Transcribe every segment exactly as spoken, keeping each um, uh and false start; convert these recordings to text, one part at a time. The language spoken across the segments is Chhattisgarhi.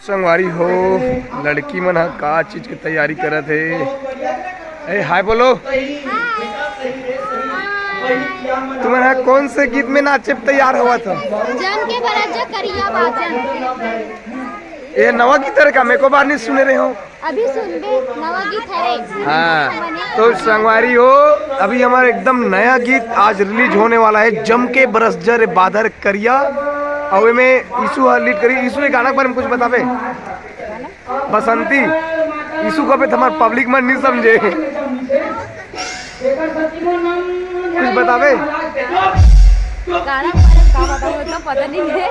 संगवारी हो, लड़की मन ह का चीज के तैयारी करत हे? ए, हाय बोलो। तुमन ह कौन से गीत में नाचे बर तैयार होवत हो? जम के बरस जा करिया बादर। ये नवा गीत हरे का? मैं एको बार नहीं सुने रहे हूँ। अभी सुनबे, नवा गीत हरे। हाँ, तो संगवारी हो, अभी हमारा एकदम नया गीत आज रिलीज होने वाला है, जम के बरस जा रे बादर करिया। और में ईशु ह लीड करी। ईशु, ये गाना के बारे में कुछ बताबे? बसंती, ईशु का पे हमार पब्लिक मन नहीं समझे। कुछ बताबे? गाना के बारे में का बताऊं, एकदम पता नहीं है।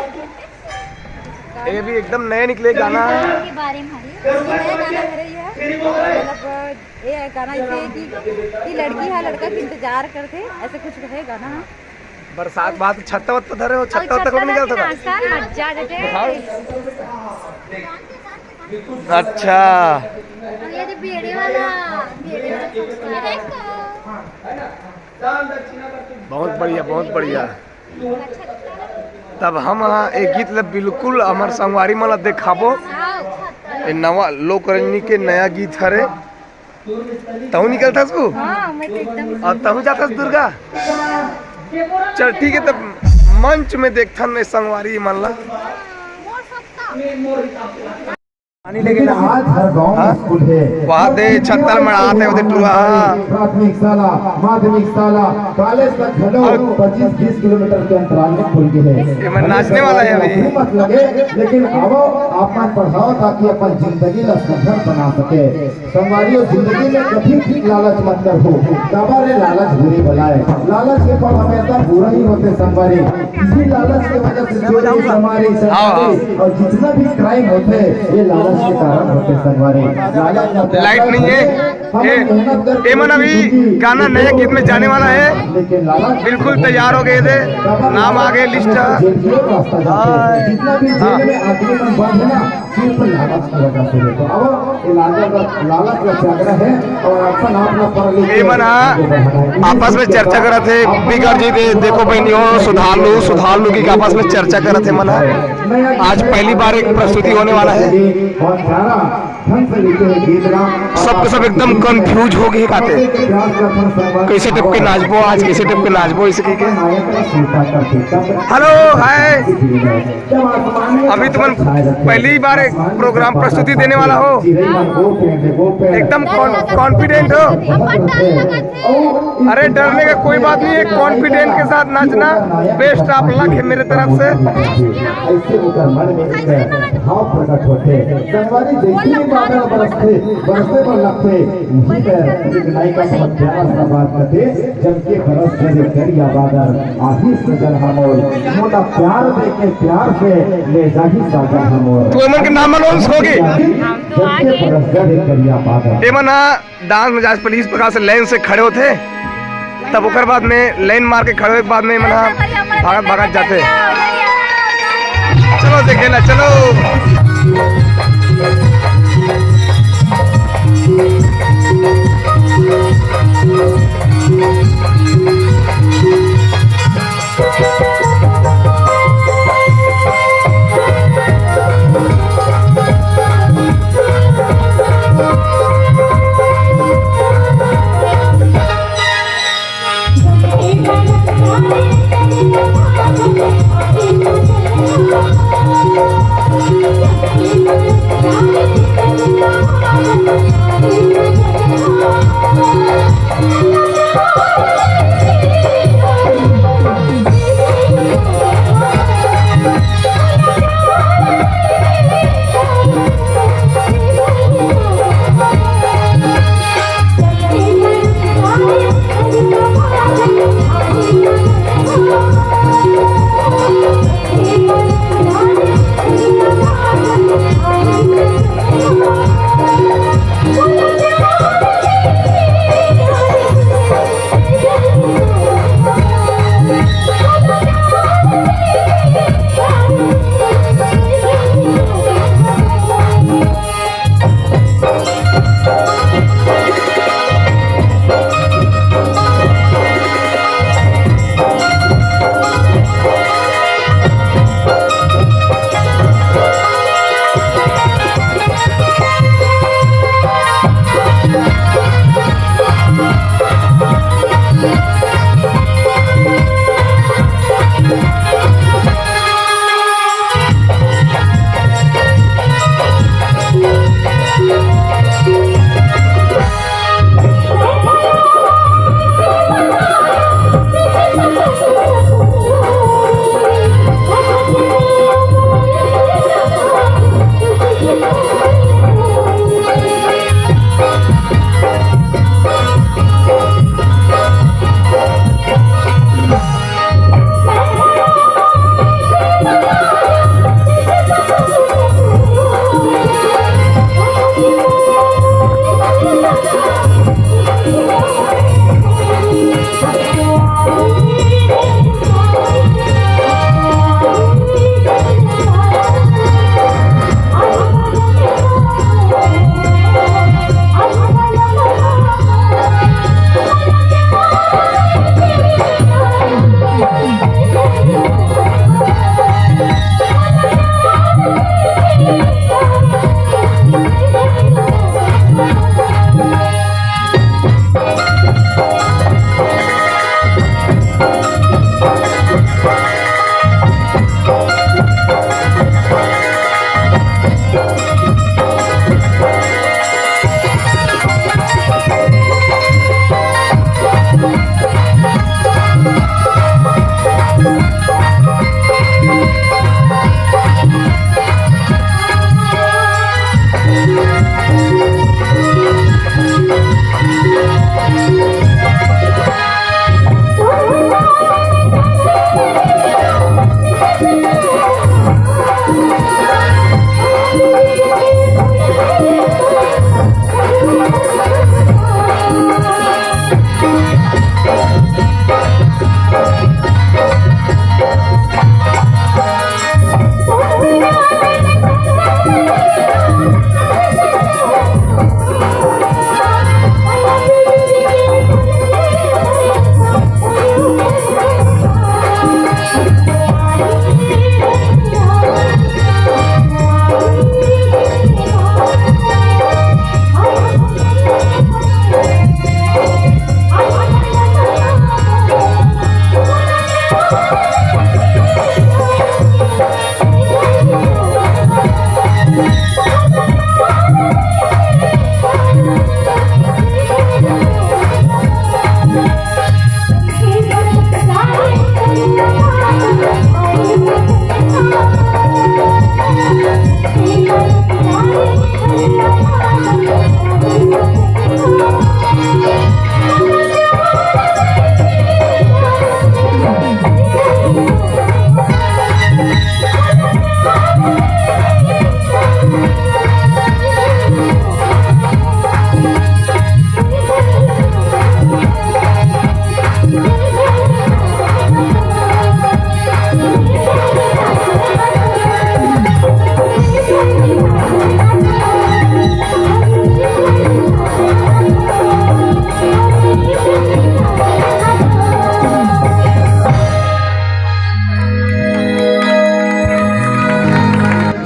ये भी एकदम नया निकले गाना। के बारे में हरे। ये नया गाना हरे ये। मतलब, ये गाना ऐसे है कि, कि लड़की हा लड़का के इंतजार करथे, ऐसे कुछ है गाना। बरसात बात छत्ता वत्ता धरे हो, छत्ता वत्ता को नहीं करता था। मजा आ जाते। हाँ। अच्छा। ये जो बेड़े वाला, बेड़े वाला संस्कार। बहुत बढ़िया, बहुत बढ़िया। तब हम ह एक गीत ल बिल्कुल हमर संगवारी मन ल देखाबो। ये नवा लोक रंजनी के नया गीत हरे। तहु निकलथस गो? हाँ, मैं तो एकदम और तहु जाथस दुर्गा? चल ठीक है, तब मंच में देखथन ए संगवारी मन ला। पानी लेके लेकिन जाना। आज हर गांव में हाँ? स्कूल है। वहाँ दे छत्तल मड़ात है, उधर टुरा। प्राथमिक शाला, माध्यमिक शाला, कॉलेज तक घलो और पच्चीस बीस किलोमीटर के अंतराल में खुल गए हैं। ये मैं नाचने वाला है अभी। मत लगे, लेकिन आओ, आप मन पढ़ाओ ताकि अपन जिंदगी ला सफल बना सके। संगवारी हो, जिंदगी में कभी भी लालच मत करहू, काबर ये लालच बुरी बला हे। लालच के फल हमेशा बुरा ही होथे संगवारी। इसी लालच के वजह से चोरी, चमारी, हाँ, हाँ। सरकारी और जितना भी क्राइम होथे, ये लालच के कारण होथे संगवारी। लालच ना लाइट नहीं है। हम ए, मेहनत करके ए मन अभी जिंदगी गाना नया गीत में जाने वाला है। लेकिन लालच बिल्कुल तैयार हो गए थे। नाम आ गए लिस्ट। जेल की ओर रास्ता जाते हैं। हाँ। जितना भी जेल में आदमी मन बंद है ना, सिर्फ लालच की वजह से। तो अब ये लालच, लालच का झगड़ा है और अपन आप ना पढ़ लिख के ए मन ह आगे बढ़ना है। आपस में चर्चा करत हे, बिगड़ जी दे, देखो बहनी हो, सुधार लू, सुधार लू की आपस में चर्चा करत हे मन ह। आज पहली बार एक प्रस्तुति होने वाला है। बहुत प्यारा ढंग से लिखे हैं गीत ना। सब के सब एकदम कंफ्यूज हो गए काते। कैसे टाइप के नाचबो आज, कैसे टाइप के नाचबो, इसे कह के। हेलो, हाय। अभी तुमन पहली बार एक प्रोग्राम प्रस्तुति देने वाला हो, एकदम कॉन-, कॉन्फिडेंट हो? अरे, डरने का कोई बात नहीं है, कॉन्फिडेंट के साथ नाचना, बेस्ट ऑफ लक है मेरे तरफ से। ऐसे उनका मन में एक भाव प्रकट होथे। संगवारी जैसे ही बादल बरसथे, बरसे बर लगथे, उही मेर एक नायिका बहुत प्यारा सा बात करथे, जम के बरस जरे करिया बादल, आही सजन हमोर, मोला प्यार दे के प्यार से ले जाही साजन हमोर। तू एमन के नाम अनाउंस होगे। जम के बरस जरे करिया बादल। एमन ह डांस में जाए से पहले इस प्रकार से लाइन से खड़े होथे, तब ओकर बाद में लाइन मार के खड़े होए के बाद में एमन ह भागत भागत जाथे। चलो देखे ना, चलो।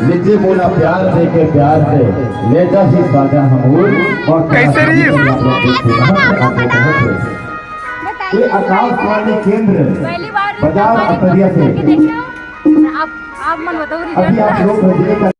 लीजिए मोला प्यार दे के प्यार से ले जा ही साजा हमूर। और कैसे रही? आप लोग देख रहे हैं, आप लोग देख रहे हैं। ये आकाशवाणी केंद्र बाजार अटरिया से। आप, आप मन बताओ अभी आप लोग